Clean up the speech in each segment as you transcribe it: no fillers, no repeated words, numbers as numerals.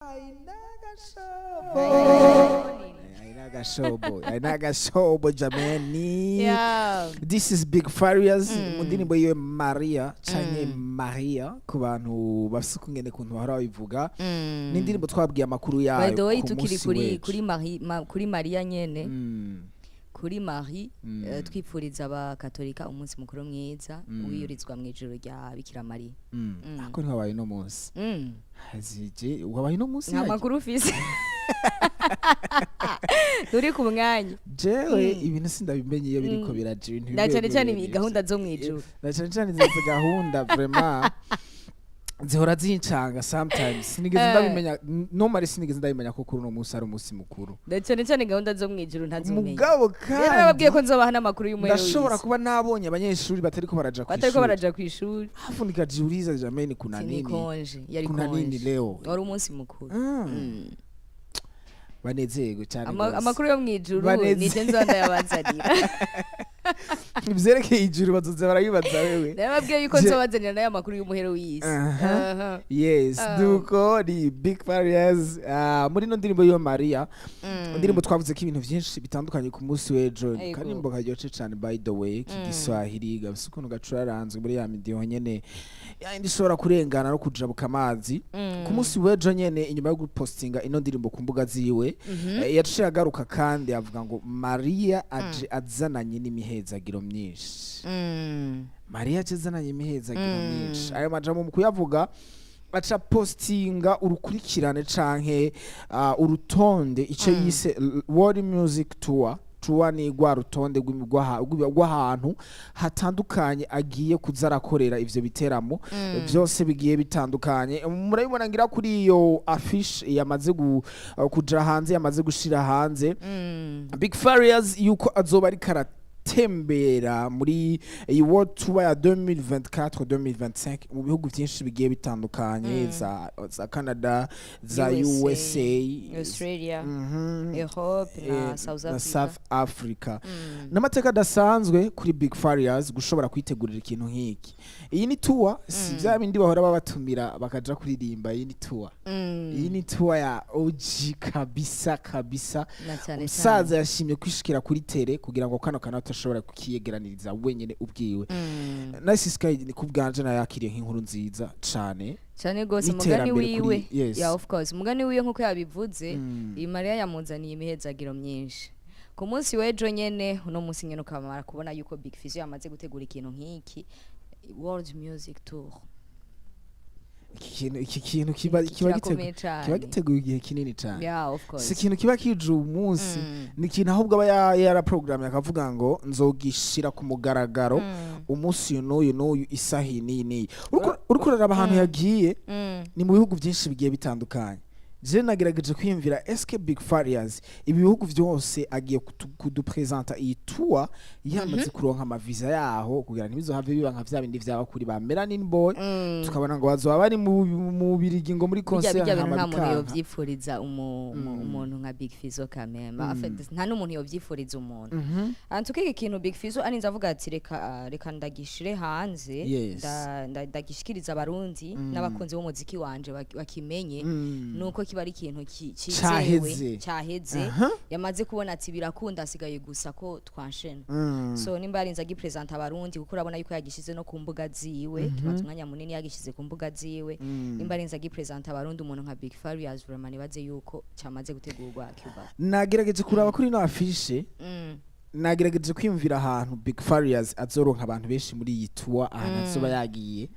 Aina gashobo, aina gashobo jameni. Yeah. This is Big Farious mu ndirimbo yiwe Maria canke Maria ku bantu bafise ukungene kuntu bahora babivuga. Ni indirimbo twabwiye amakuru yayo By the way, ku tukiri munsi kuri w'ejo. kuri Marie, kuri Maria nyene, kuri Marie, twipfuriza abakatolika umunsi mukuru mwiza wiyurizwa mu ijuru rya Bikira Maria. Ako ntiwabaye uno munsi? Hazije wabaye uno munsi? Nta Yaje? makuru ufise, turi ku mwanya. Jewe ibintu sindabimenye iyo biriko biraja ibintu Na bimwe cyane cyane bimwe. Gahunda zo mu ijuru. Na cyane cyane izo gahunda vraiment zihora zincanga sometimes. Sinigeze ndabimenya normally, sinigeze ndabimenya ko kuri uno munsi ari umunsi mukuru. Na cyane cyane gahunda zo mu ijuru ntazumenya. Mugabo Rero nababwiye kandi ko nzobaha n'amakuru y'umuhero ndashobora w'isi. kuba nabonye abanyeshuri batariko baraja Batariko kw'ishuri. baraja kw'ishuri. Hafu nikajiuliza, jameni, kuna Ni nini? Congé yari. Kuna nini Congé. leo? Wari umunsi mukuru. Banezerwe cyane gose. Amakuru yo mu ijuru nije nzoba ndayabazanira. Ivyerekeye ijuru bazoza barabibaza wewe. Nababwiye yuko nzobazanira nayo amakuru y'umuhero w'isi. Aha. Aha. Yes. Ah. Nuko ni Big Farious muri ino ndirimbo yiwe Maria, indirimbo twavuze ko ibintu vyinshi bitandukanye ku munsi w'ejo. Karimbo karyoshe cane by the way, k'igiswahili, gafise ukuntu gacuraranzwe muri ya midiho nyene yindi ishobora kurengana no kujabuka amazi. Ku munsi w'ejo nyene, inyuma yo gupostinga ino ndirimbo ku mbuga ziwe, yaciye agaruka kandi avuga ngo Maria aje azananye n'imihezagiro myinshi. Mariya aje azananye imihezagiro myinshi. Ayo majambo mu kuyavuga aca postinga urukurikirane canke urutonde, ico yise World Music Tour. Tour ni rwa rutonde rw'ahantu hatandukanye agiye kuza arakorera ivyo biteramo byose bigiye bitandukanye. Murabibona ngira kuri iyo affiche yamaze kuja hanze, yamaze gushira hanze Big Farious, yuko azoba ariko aratembera muri iyi World Tour ya 2024 2025 mu bihugu byinshi bigiye bitandukanye, za Canada, za USA, USA, Australia, Europe na South na Africa. South Africa. N'amateka adasanzwe kuri Big Farious gushobora kwitegurira ikintu nk'iki. Iyi ni tour, si bya bindi bahora babatumira bakaja kuririmba. Iyi ni tour. Iyi ni tour ya OG kabisa kabisa. Na cyane Umusaza cyane. yashimye kwishikira kuri tele kugira ngo kano kantu atashobora kukiyegeraniriza wenyene ubwiwe. Nice Sky, ni kubwanje nayakiriye nk'inkuru nziza cane. Cyane gose umugani N'iterambere wiwe. yes. Yeah, of course, umugani wiwe nkuko yabivuze, iyi Mariya yamuzaniye imihezagiro myinshi. Ku munsi w'ejo nyene, uno munsi nyene, ukamara kubona yuko Big Fizzo yamaze gutegura ikintu nk'iki, World Music Tour. Iki kintu kiba Kirakomeye cane. Kiba giteguye igihe kinini cane. Yeah, of course. Si ikintu kiba kije umunsi, ni ikintu ahubwo aba yaraprogramye akavuga ngo nzogishira ku mugaragaro umunsi uyu n'uyu n'uyu, isaha iyi n'iyi n'iyi. Uriko uraraba ahantu yagiye, ni mu bihugu byinshi bigiye bitandukanye. Je nagerageje kwiyumvira, eske Big Farious ibi bihugu byose agiye kudupresenta iyi tour yamaze kuronka amaviza yaho, kugira ntibizohave biba nka vya bindi vyaba kuri ba Melanin Boy, tukabona ngo bazoba bari mu Birigi ngo muri Bijya concert bijya bintu hama nta muntu bikanka. yovyipfuriza umuntu nka Big Fizzo kameme. En fait, nta n'umuntu yovyipfuriza umuntu. Antuka iki kintu Big Fizzo aninze avuga ati reka ndagishire hanze, ndagishikiriza abarundi n'abakunzi b'umuziki wanje bakimenye, nuko kiba ari ikintu Caheze. cizewe, cyaheze. Yamaze kubona ati birakunda, asigaye gusa ko twanshena. So nimba yarinze agipresenta abarundi, kuko urabona yuko yagishize no ku mbuga ziwe, kimaze umwanya munini yagishize ku mbuga ziwe, nimba yarinze agipresenta abarundi, umuntu nka Big Farious vraiment nibaze yuko cyamaze gutegurwa Cuba. Nagerageje kuraba kuri ino affiche, nagerageje kwiyumvira ahantu Big Farious azoronka abantu benshi muri iyi tour, ahantu azoba yagiye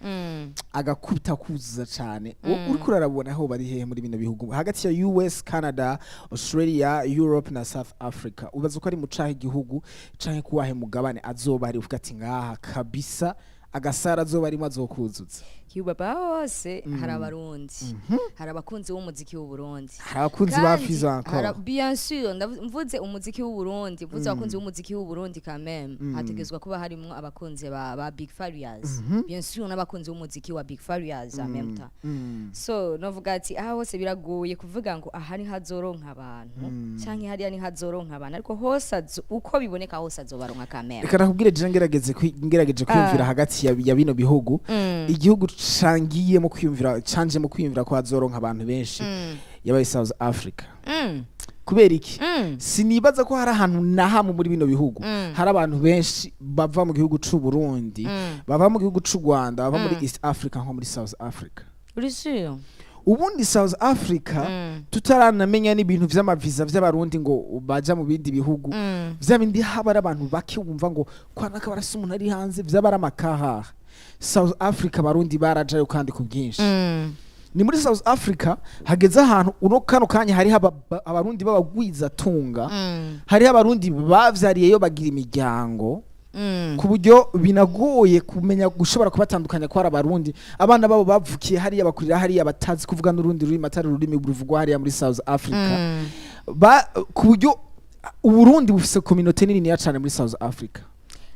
agakubita kuzuza cane. Uriko urarabona aho bari hehe muri bino bihugu hagati ya US, Canada, Australia, Europe na South Africa? Ubaza ko ari mu cahe igihugu canke kuwahe mugabane azoba ari uvuga ati ngaha kabisa agasara azoba arimo azokuzuza? Cuba hose hari abarundi, hari abakunzi b'umuziki w'uburundi. Hari abakunzi ba Kandi Fizzo encore. Bien sûr, mvuze umuziki w'uburundi, mvuze abakunzi b'umuziki w'uburundi, quand même hategezwa kuba harimwo abakunzi ba Big Farious, bien sûr, n'abakunzi b'umuziki wa Big Farious en même temps. So novuga ati aha hose biragoye kuvuga ngo aha ni hazoronka abantu canke hariya ni hazoronka abantu, ariko hose uko biboneka hose azobaronka quand même. Reka nakubwire, je ngerageje kwiyumvira hagati ya bino bihugu, igihugu cangiyemo kwiyumvira, canjemo kwiyumvira ko hazoronka abantu benshi. Yabaye South Africa. Kubera iki? Sinibaza ko hari ahantu na hamwe muri bino bihugu hari abantu benshi bava mu gihugu c'u Burundi, bava mu gihugu c'u Rwanda, bava muri East Africa nko muri South Africa. Uri sure? Ubundi South Africa, tutaranamenya n'ibintu vy'amaviza vy'Abarundi ngo baja mu bindi bihugu, vya bindi haba ari abantu bake, wumva ngo kwanaka barasa umuntu ari hanze, vyaba ari amakahaha. South Africa Abarundi barajayo kandi ku bwinshi. Ni muri South Africa hageze ahantu uno kano kanya hariho Abarundi b'abagwizatunga, hariho Abarundi bavyariyeyo bagira imiryango, ku buryo binagoye kumenya gushobora kubatandukanya ko hari Abarundi, abana babo bavukiye hariya, bakurira hariya, batazi kuvuga n'urundi rurimi atari ururimi ruvugwa hariya muri South Africa. Ku buryo Uburundi bufise communauté niniya cane muri South Africa.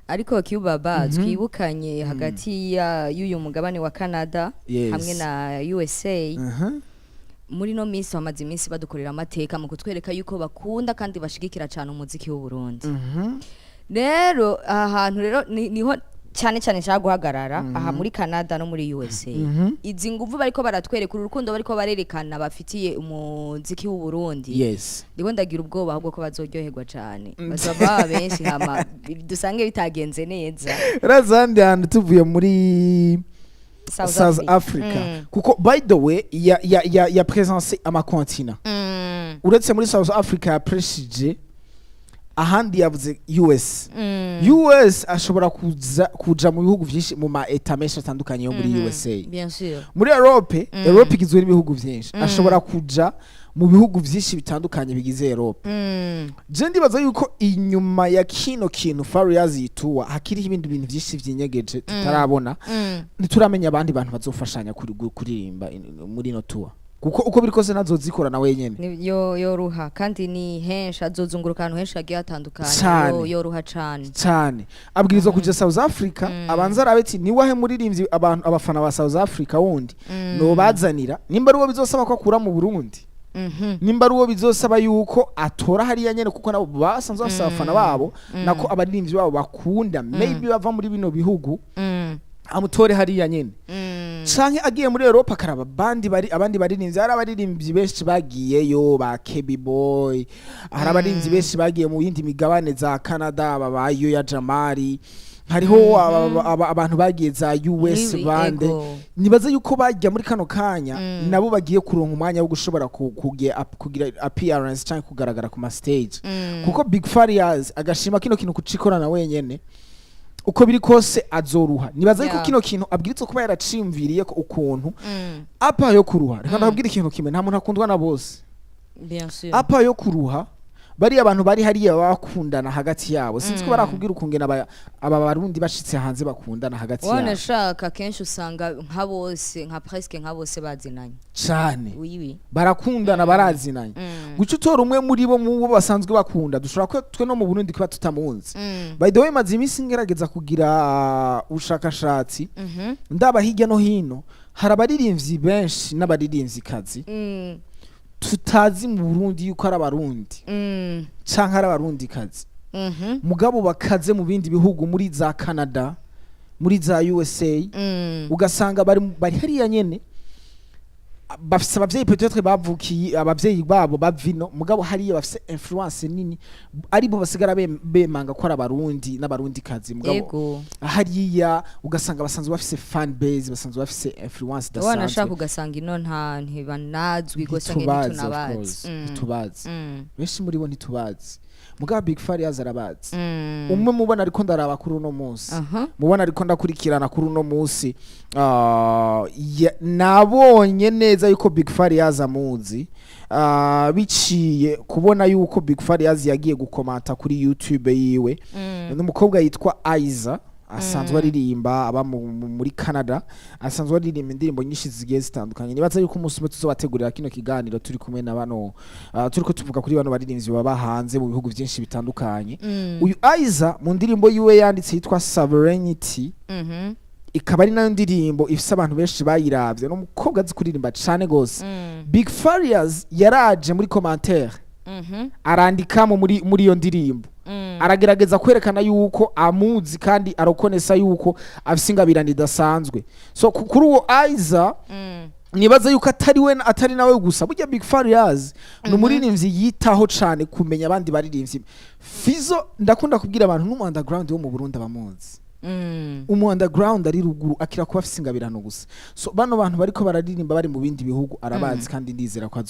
Ariko Cubaba, twibukanye hagati y'uyu mugabane wa Canada hamwe na USA, muri no minsi bamaze iminsi badukorera amateka mu kutwereka yuko bakunda kandi bashigikira cyane umuziki w'u Burundi. Rero aha hantu rero niho cyane cyane nshaka guhagarara, aha muri Canada no muri USA. Izi nguvu bariko baratwereka, uru rukundo bariko barerekana bafitiye umuziki w'u Burundi, ndiko ndagira ubwoba ahubwo ko bazoryoherwa cyane, bazaba baba benshi, hama dusange bitagenze neza. Razandi hantu tuvuye muri South, South Africa, kuko by the way ya présence ama continent, uretse muri South Africa yapreshije ahandi, yavuze US. US ashobora kuza kuja mu bihugu vyinshi, mu ma États menshi atandukanye yo muri USA. Bien sûr. Muri Europe, Europe igizwe n'ibihugu vyinshi, ashobora kuja mu bihugu vyinshi bitandukanye bigize Europe. Je ndibaza yuko inyuma ya kino kintu Farious yituwa hakiriho ibindi bintu vyinshi vyinyegeje tutarabona. Ntituramenya abandi bantu bazofashanya kuririmba muri ino tour, kuko uko biri kose ntazozikora na wenyene. Yo yoruha, kandi ni henshi azozunguruka, ahantu henshi hagiye hatandukanye. Cane. Yoruha cane. Cyane, abwirizwa kuja South Africa, abanza arabe ati niwahe muririmbyi abantu abafana ba South Africa wundi nobazanira, nimba ari uwo bizosaba ko akura mu Burundi, nimba ari uwo bizosaba yuko atora hariya nyene, kuko nabo basanzwe bafise abafana babo, nako abaririmbyi babo bakunda maybe bava muri bino bihugu, amutore hariya nyene, canke agiye muri Europe akaraba bandi bari abandi baririmbyi. Hari abaririmbyi benshi bagiyeyo, ba Kebi Boy, hari abaririmbyi benshi bagiye mu yindi migabane za Canada, babayo ya Jamari, hariho abantu bagiye za US, bande. Nibaza yuko bajya muri kano kanya nabo bagiye kuronka umwanya wo gushobora kugira appearance canke kugaragara ku ma stage, kuko Big Farious agashima kino kintu kucikorana wenyene, uko biri kose azoruha. Nibaza yuko kino kintu abwirizwa kuba yaracimviriye ko ukuntu apa yo kuruha. Reka ndababwira ikintu kimwe: nta muntu akundwa na bose. Bien sûr. Apa yo kuruha, bariya abantu bari hariya baba bakundana hagati yabo. Sinzi ko barakubwira ukungena aba Barundi bashitse hanze bakundana hagati yabo. Wanashaka kenshi usanga nka bose, nka presque nka bose bazinanye. Cane. Oui oui. Barakundana, barazinanye. Guca utora umwe muri bo mu bo basanzwe bakunda, dushobora ko twe no mu Burundi kuba tutamuzi. By the way, maze iminsi ngerageza kugira ubushakashatsi, ndaba hirya no hino. Hari abaririmbyi benshi n'abaririmvyikazi tutazi mu Burundi yuko ari Abarundi canke ari Abarundikazi, mugabo bakaze mu bindi bihugu, muri za Canada, muri za USA, ugasanga bari hariya nyene, bafise abavyeyi peut-être bavukiye, abavyeyi babo bavino, mugabo hariya bafise influence nini, aribo basigara bemanga ko ari Abarundi n'Abarundikazi, mugabo hariya ugasanga basanzwe bafise fan base, basanzwe bafise influence Wanashaka idasanzwe. ugasanga ino nta ntibanazwi gose ngo Ntitubazi, of ntitunabazi. course, ntitubazi. Benshi muri bo ntitubazi, mugabo Big Farious arabazi. Umwe mubona ariko ndaraba kuri uno munsi, mubona ariko ndakurikirana kuri uno munsi, nabonye neza yuko Big Farious amuzi, biciye kubona yuko Big Farious yagiye gukomanta kuri YouTube yiwe. N'umukobwa yitwa Aiza, asanzwe aririmba, aba muri Canada, asanzwe aririmba indirimbo nyinshi zigiye zitandukanye. Nibaza yuko umunsi umwe tuzobategurira kino kiganiro turi kumwe na bano, turiko tuvuga kuri bano baririmbyi baba hanze mu bihugu byinshi bitandukanye. Uyu Aiza mu ndirimbo yiwe yanditse yitwa Sovereignty, ikaba ari nayo ndirimbo ifise abantu benshi bayiravye, n'umukobwa azi kuririmba cane gose. Big Farious yaraje muri commentaire, arandikamo muri iyo ndirimbo, aragerageza kwerekana yuko amuzi kandi arokonesa yuko afise ingabirano idasanzwe. So kuri uwo Aiza. Nibaza yuko atari we, atari nawe gusa. Burya Big Farious ni umuririmbyi yitaho cane kumenya abandi baririmbyi. Fizo, ndakunda kubwira abantu, n'umu underground wo mu Burundi abamuzi. Umu underground ari ruguru akira kuba afise ingabirano gusa. So bano bantu bariko bararirimba bari mu bindi bihugu arabazi, kandi ndizera ko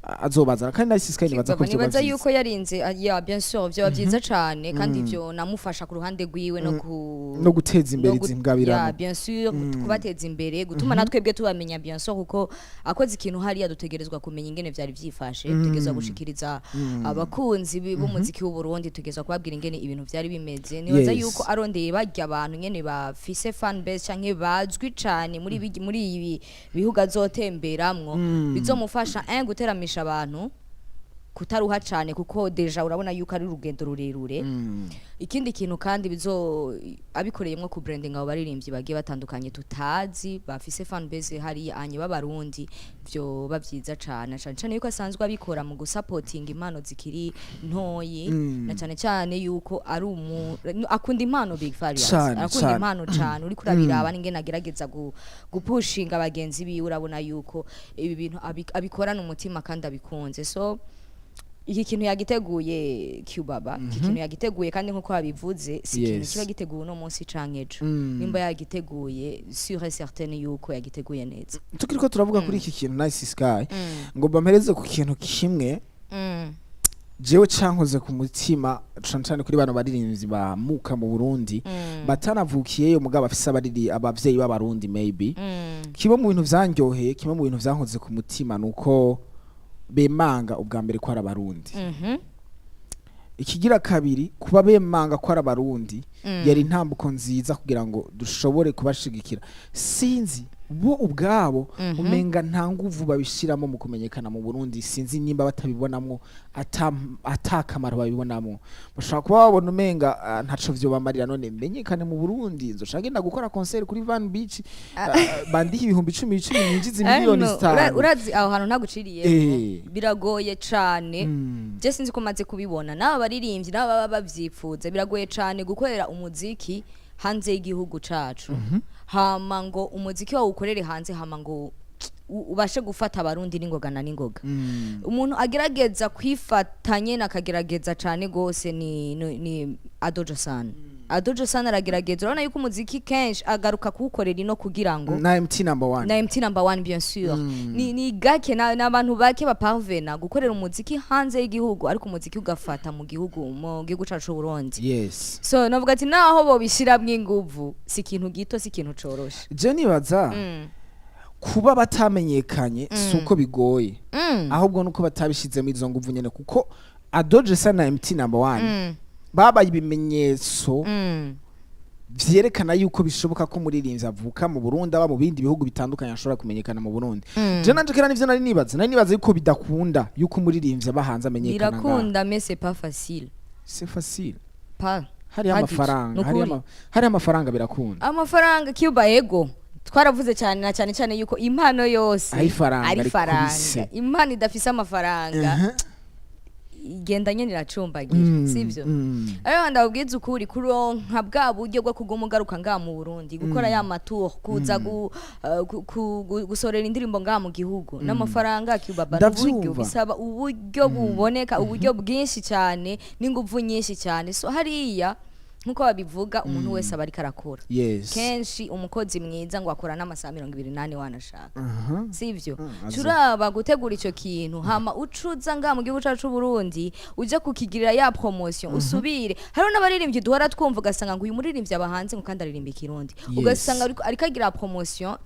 azobazana. Kandi Nice Sky nibaza ko Kibaba, vyoba nibaza vyiza. yuko yarinze ya, bien sûr, vyoba vyiza cane, kandi ivyo namufasha ku ruhande rwiwe no ku no guteza imbere no izi ngabirano. Ya, bien sûr, kubateza imbere, gutuma natwebwe tubamenya, bien sûr, kuko akoze ikintu hariya dutegerezwa kumenya ingene vyari vyifashe, dutegerezwa gushikiriza abakunzi b'umuziki w'u Burundi, dutegerezwa kubabwira ingene ibintu vyari bimeze. Nibaza yuko arondeye barya abantu nyene bafise fan base canke bazwi cane muri ibi bihugu azotemberamwo, bizomufasha guteramisha abantu, kutaruha cane, kuko déjà urabona yuko ari urugendo rurerure. Ikindi kintu kandi bizo abikoreyemwo ku branding abo baririmbyi bagiye batandukanye tutazi bafise fan base hariya anye b'Abarundi, vyo bavyiza cane, cane cane yuko asanzwe abikora mu gusapotinga impano zikiri ntoyi, na cane cane yuko ari umu akunda impano. Big Farious arakunda impano cane. Uriko urabiraba n'ingene agerageza gupushinga bagenzi biwe, urabona yuko ibi bintu abikorana umutima kandi abikunze. So iki kintu yagiteguye, Cubaba, iki kintu yagiteguye, kandi nkuko babivuze, si ikintu kiba giteguwe uno munsi canke ejo. Nimba yagiteguye, sûr et certain yuko yagiteguye neza. Tukiriko turavuga kuri iki kintu, Nice Sky, ngo bampereze ku kintu kimwe jewe cankoze ku mutima cane cane kuri bano baririmbyi bamuka mu Burundi, batanavukiyeyo mugabo bafise abavyeyi b'Abarundi maybe. Kimwe mu bintu vyanryoheye, kimwe mu bintu vyankoze ku mutima, nuko bemanga ubwa mbere ko ari Abarundi. Ikigira kabiri, kuba bemanga ko ari Abarundi yari intambuko nziza kugira ngo dushobore kubashigikira. Sinzi bo ubwabo, umenga nta nguvu babishiramo mu kumenyekana mu Burundi. Sinzi nimba batabibonamwo ata kamaro babibonamwo. Bashobora kuba babona umenga ntaco vyobamarira. None menyekane mu Burundi, nzoca ngenda gukora concert kuri Van Beach, bandiha 10,000 10,000, ninjize miliyoni Ano, 5. Urazi aho hantu ntaguciriye, biragoye cane. Je sinzi ko maze kubibona n'aba baririmbyi n'aba baba bavyipfuza, biragoye cane gukorera umuziki hanze y'igihugu cacu, hama ngo umuziki wawe ukorere hanze, hama ngo ubashe gufata Abarundi n'ingoga na n'ingoga. Umuntu agerageza kwifatanye akagerageza cane gose ni Adojo San. Adojo San aragerageza, urabona yuko umuziki kenshi agaruka kuwukorera ino kugira ngo Na MT Number One. Na MT Number One, bien sûr. Ni gake n'abantu bake baparvena gukorera umuziki hanze y'igihugu, ariko umuziki ugafata mu gihugu cacu c'u Burundi. So navuga ati naho bobishiramwo inguvu, si ikintu gito, si ikintu coroshe. Je nibaza kuba batamenyekanye si uko bigoye, ahubwo nuko batabishizemo izo nguvu nyene, kuko Adoje Sa na MT Number One babaye ibimenyetso vyerekana yuko bishoboka ko umuririmbyi avuka mu Burundi, aba mu bindi bihugu bitandukanye, ashobora kumenyekana mu Burundi. Je nanje kera nivyo nari nibaza, nari nibaza yuko bidakunda yuko umuririmbyi aba hanze amenyekana ngaha. Birakunda, mais c'est pas facile. C'est facile. Pas Hariyo pas du tout. amafaranga. Nukuri. Hariyo amafaranga, birakunda. Amafaranga, Cuba, ego, twaravuze cyane na cyane cyane yuko impano yose Ari ifaranga ari rikubise. ifaranga. Impano idafise amafaranga igenda nyene iracumbagira, sivyo? Ariko ndababwiza ukuri, kuronka bwa buryo bwo kuguma ugaruka ngaha mu Burundi gukora ya ma tour, kuza gusorera indirimbo ngaha mu gihugu n'amafaranga, Cuba, uburyo bisaba uburyo buboneka, uburyo bwinshi cyane n'inguvu nyinshi cyane. So hariya nkuko babivuga, umuntu wese aba ariko arakora. Kenshi umukozi mwiza ngo akora n'amasaha 24 wanashaka, sivyo? Turaba gutegura ico kintu, hama ucuza ngaha mu gihugu cacu c'u Burundi, uja kukigirira ya promotion, usubire. Hariho n'abaririmbyi duhora twumva, ugasanga ngo uyu muririmbyi aba hanze, ngo kandi aririmba Ikirundi, ugasanga ariko agira promotion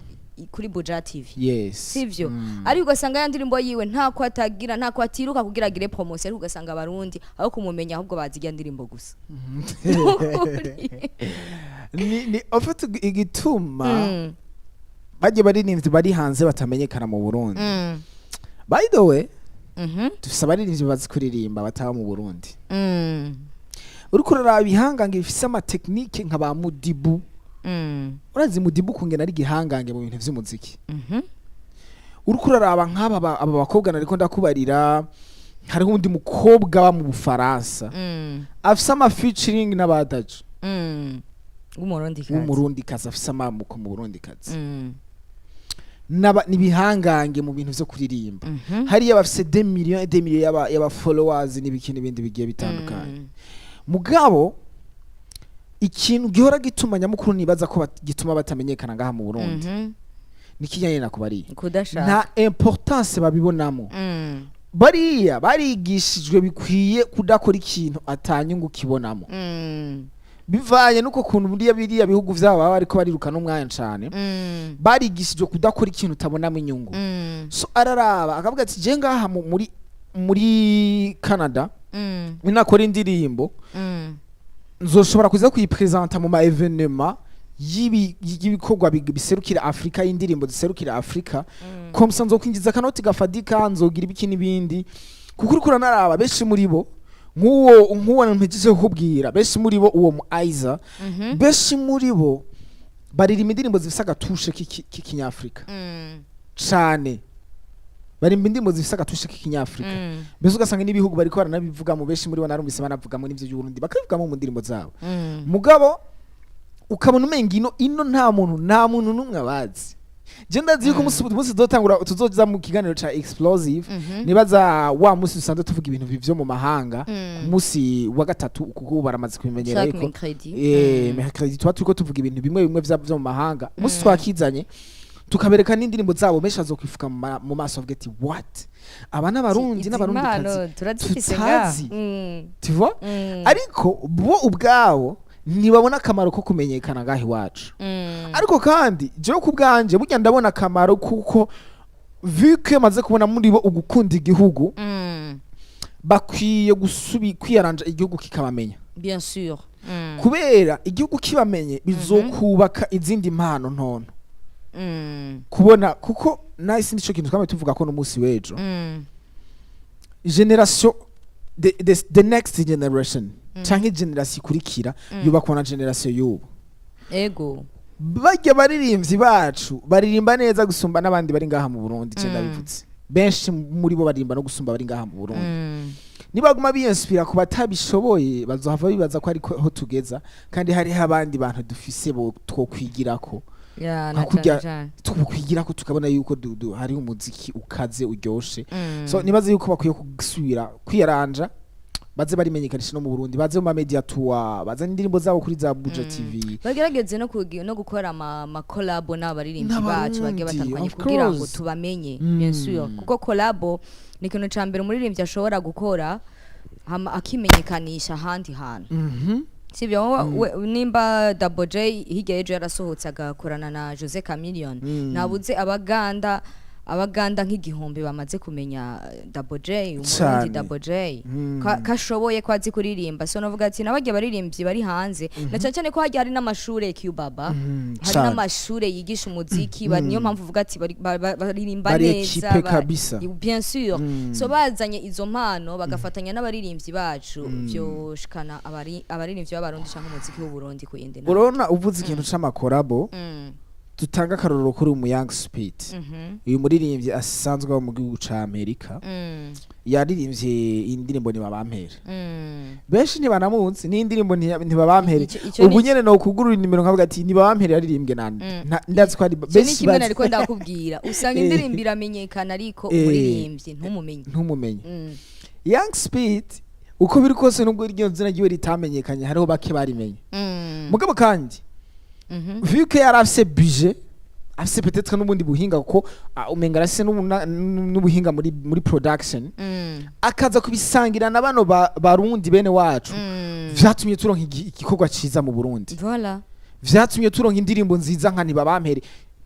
kuri Buja TV, sivyo? Ariko ugasanga ya ndirimbo yiwe ntako atagira, ntako atiruka kugira agire promotion, ariko ugasanga Abarundi aho kumumenya ahubwo bazi irya ndirimbo gusa. Nukuri. Ni en fait igituma bagiye baririmbyi bari hanze batamenyekana mu Burundi. By the way, dufise abaririmbyi bazi kuririmba bataba mu Burundi. Uriko uraraba ibihangange bifise ama technique nka ba Mudibu. Urazi Mudibu kungena ari igihangange mu bintu vy'umuziki. Uriko uraraba nk'aba aba bakobwa nariko ndakubarira, hariho undi mukobwa aba mu Bufaransa afise ama featuring n'abadaje W'Umurundi kazi. W'Umurundi kazi, afise amamuko mu Burundi kazi. N'ibihangange mu bintu vyo kuririmba. Hariya bafise des millions et des millions y'aba followers n'ibiki n'ibindi bigiye bitandukanye. Mugabo ikintu gihora gituma nyamukuru nibaza ko gituma batamenyekana ngaha mu Burundi ni kijyanye na kubariya Kudashaka. Nta importance babibonamo. Bariya barigishijwe bikwiye kudakora ikintu atanyungu kibonamo, bivanye n'uko kuntu buriya biriya bihugu vyabo baba bariko barirukana umwanya cane. Barigishijwe kudakora ikintu utabonamo inyungu. So araraba akavuga ati: "Je ngaha muri Canada, ninakora indirimbo, nzoshobora kuza kuyipresenta mu ma événements y'ibikorwa biserukira Afrika, y'indirimbo ziserukira Afrika. Comme ça nzokwinjiza akanoti gafadika, nzogira ibiki n'ibindi." Kuko uriko uranaraba benshi muri bo, nk'uwo mpejeje kukubwira, benshi muri bo, uwo mu Aiza, benshi muri bo baririmba indirimbo zifise agatushe k'ikinyafrika cane. Barimba indirimbo zifise agatushe k'ikinyafrika. Mbese ugasanga n'ibihugu bariko baranabivugamo. Benshi muri bo narumvise banavugamo n'ivyo by'Uburundi, bakabivugamo mu ndirimbo zabo. Mugabo ukabona umenga ino nta muntu n'umwe abazi. Je ndazi yuko umunsi tuzotangura, tuzoza mu kiganiro ca explosive, nibaza wa munsi dusanzwe tuvuga ibintu vyo mu mahanga, ku munsi wa gatatu, kuko ubu baramaze kubimenyera Chaque yuko mercredi. Mercredi tuba turiko tuvuga ibintu bimwe bimwe vyo mu mahanga. Umunsi twakizanye tukabereka n'indirimbo zabo, benshi bazokwifuka mu maso bavuga ati: "What? Aba n'Abarundi Izi n'Abarundikazi mpano turazifise ngaha." tutazi?" Tu vois? Ariko bo ubwabo ntibabona akamaro ko kumenyekana ngaho iwacu. Ariko kandi jewe ku bwanje burya ndabona akamaro, kuko vu que maze kubona muri bo ugukunda igihugu, bakwiye kwiyaranja igihugu kikabamenya. Bien sûr. Kubera igihugu kibamenye bizokubaka izindi mpano ntono kubona, kuko nahise nico kintu twame tuvuga ko n'umunsi w'ejo generation, the next generation canke generation ikurikira yubakwa na generation y'ubu. Barya baririmbyi bacu baririmba neza gusumba n'abandi bari ngaha mu Burundi. Je ndabivuze, benshi muri bo baririmba no gusumba bari ngaha mu Burundi. Nibaguma biyinspira ku batabishoboye, bazohava bibaza ko ariko ho tugeza, kandi hariho abandi bantu dufise bo twokwigirako. Ya, na Nka cyane cyane. Tukwigirako tukabona yuko hariho umuziki ukaze uryoshe. So nibaze yuko bakwiye gusubira kwiyaranja, baze barimenyekanisha no mu Burundi, baze mu ma media tour, bazane indirimbo zabo kuri za Buja TV. Bagerageze no gukora ama collabo n'abaririmbyi bacu bagiye N'Abarundi, batandukanye of kugira ngo course. tubamenye. Bien sûr, kuko collabo ni ikintu ca mbere umuririmbyi ashobora gukora hama akimenyekanisha ahandi hantu. Sibyo? Nimba Double J hirya y'ejo yarasohotse agakorana na Jose Chameleone, nabuze Abaganda nk'igihumbi bamaze kumenya Double J Umurundi, Double J kashoboye ko azi kuririmba. So navuga ati nabajya baririmbyi bari hanze, na cyane cyane ko hajya hari n'amashure Cubaba, hari n'amashure yigisha umuziki, niyo mpamvu uvuga ati baririmba Bari neza. équipé kabisa. Bien sûr. So bazanye izo mpano bagafatanya n'abaririmbyi bacu, vyoshikana abaririmbyi b'Abarundi canke umuziki w'Uburundi ku yindi ntambwe. Urabona uvuze ikintu c'ama collabo, dutanga akarorero kuri umu Young Speed, uyu muririmbyi asanzwe aba mu gihugu ca Amerika. Yaririmbye indirimbo Ntibabampere. Benshi ntibanamuzi n'indirimbo Ntibabampere. Ico Ubu nyene no kugurura inimero nkavuga ati: "Ntibabampere yaririmbwe nande?" Ndazi ko ari Ico ni benshi kimwe bazi. Nariko ndakubwira, usanga indirimbo iramenyekana ariko umuririmbyi ntumumenye. Ntumumenye. Young Speed, uko biri kose, nubwo iryo zina ryiwe ritamenyekanye, hariho bake barimenye. Mugabo kandi vu que yari afise budget, afise peut-être n'ubundi buhinga, kuko umenga arafise n'ubuhinga muri production, akaza kubisangira na bano Barundi bene wacu, vyatumye turonka igikorwa ciza mu Burundi. Voilà. Vyatumye turonka indirimbo nziza nka Ntibabampere.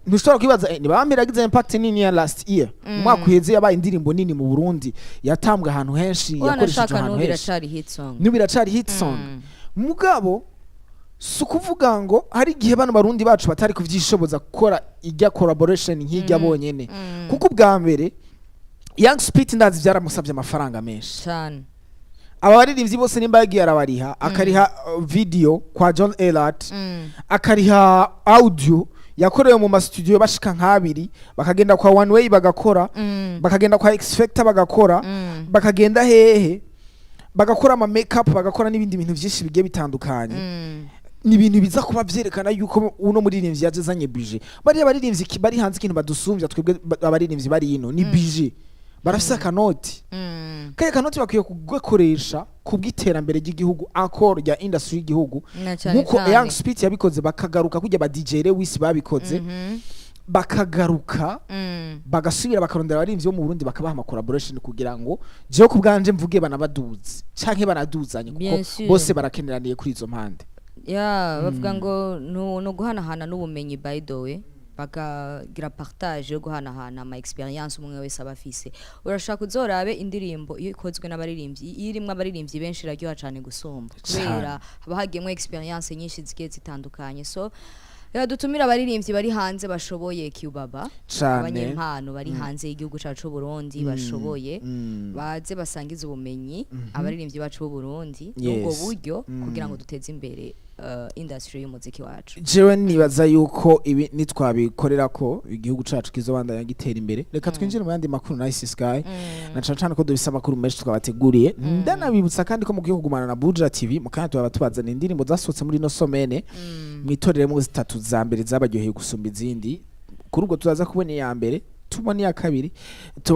Ntushobora kwibaza, Ntibabampere yagize impact nini ya last year, mu mwaka uheze. Yabaye indirimbo nini mu Burundi, yatambwe ahantu henshi, yakoreshejwe Wanashaka ahantu n'ubu henshi. Iracari hit song. N'ubu iracari hit song. Mugabo si ukuvuga ngo hari igihe bano Barundi bacu batari kuvyishoboza gukora ijya collaboration nk'ijya bonyene, kuko ubwa mbere Young Speed ndazi byaramusabye amafaranga menshi. Cyane. Aba baririmbyi bose nimba yagiye arabariha, akariha video kwa John Elat, akariha audio yakorewe mu mastudio bashika nk'abiri, bakagenda kwa One Way bagakora, bakagenda kwa X Factor bagakora, bakagenda hehe bagakora ama makeup, bagakora n'ibindi bintu byinshi bigiye bitandukanye. Ni ibintu biza kuba vyerekana yuko uno muririmbyi yaje azanye budget. Bariya baririmbyi bari hanze, ikintu badusumbya twebwe abaririmbyi bari ino ni budget. Barafise akanoti. Kariya kanoti bakwiye kugakoresha kubw'iterambere ry'igihugu, encore rya industry y'igihugu, Na cane nkuko cane. Young Spit yabikoze, bakagaruka kujya ba DJ Lewis babikoze, bakagaruka, bagasubira bakarondera abaririmbyi bo mu Burundi, bakabaha ama collaboration, kugira ngo jewe ku bwanje mvuge banabaduze canke banaduzanye, kuko Bien sûr. bose barakeneraniye kuri izo mpande. Ya, bavuga ngo no guhanahana n'ubumenyi, by the way, bakagira partage yo guhanahana ama experience umwe wese aba afise. Urashaka uzorabe indirimbo iyo ikozwe n'abaririmbyi, iyo irimwo abaririmbyi benshi, iraryoha cane gusumba, kubera haba hagiyemwo experience nyinshi zigiye zitandukanye. So reka dutumire abaririmbyi bari hanze bashoboye, Cubaba, abanyempano bari hanze y'igihugu cacu c'u Burundi bashoboye, baze basangize ubumenyi abaririmbyi bacu b'u Burundi n'ubwo buryo, kugira ngo duteze imbere industry y'umuziki wacu. Jewe nibaza yuko ibi nitwabikorera ko igihugu cacu kizobandanya gitera imbere. Reka twinjire mu yandi makuru, Nice Sky, na cane cane ko dufise amakuru menshi twabateguriye. Ndanabibutsa kandi ko mukwiye kugumana na Buja TV. Mu kanya tubaba tubazana indirimbo zasohotse muri ino semaine, mwitoreremo zitatu za mbere zabaryoheye gusumba izindi. Kuri ubwo tuzaza kubona iya mbere, tubone iya kabiri, tubone.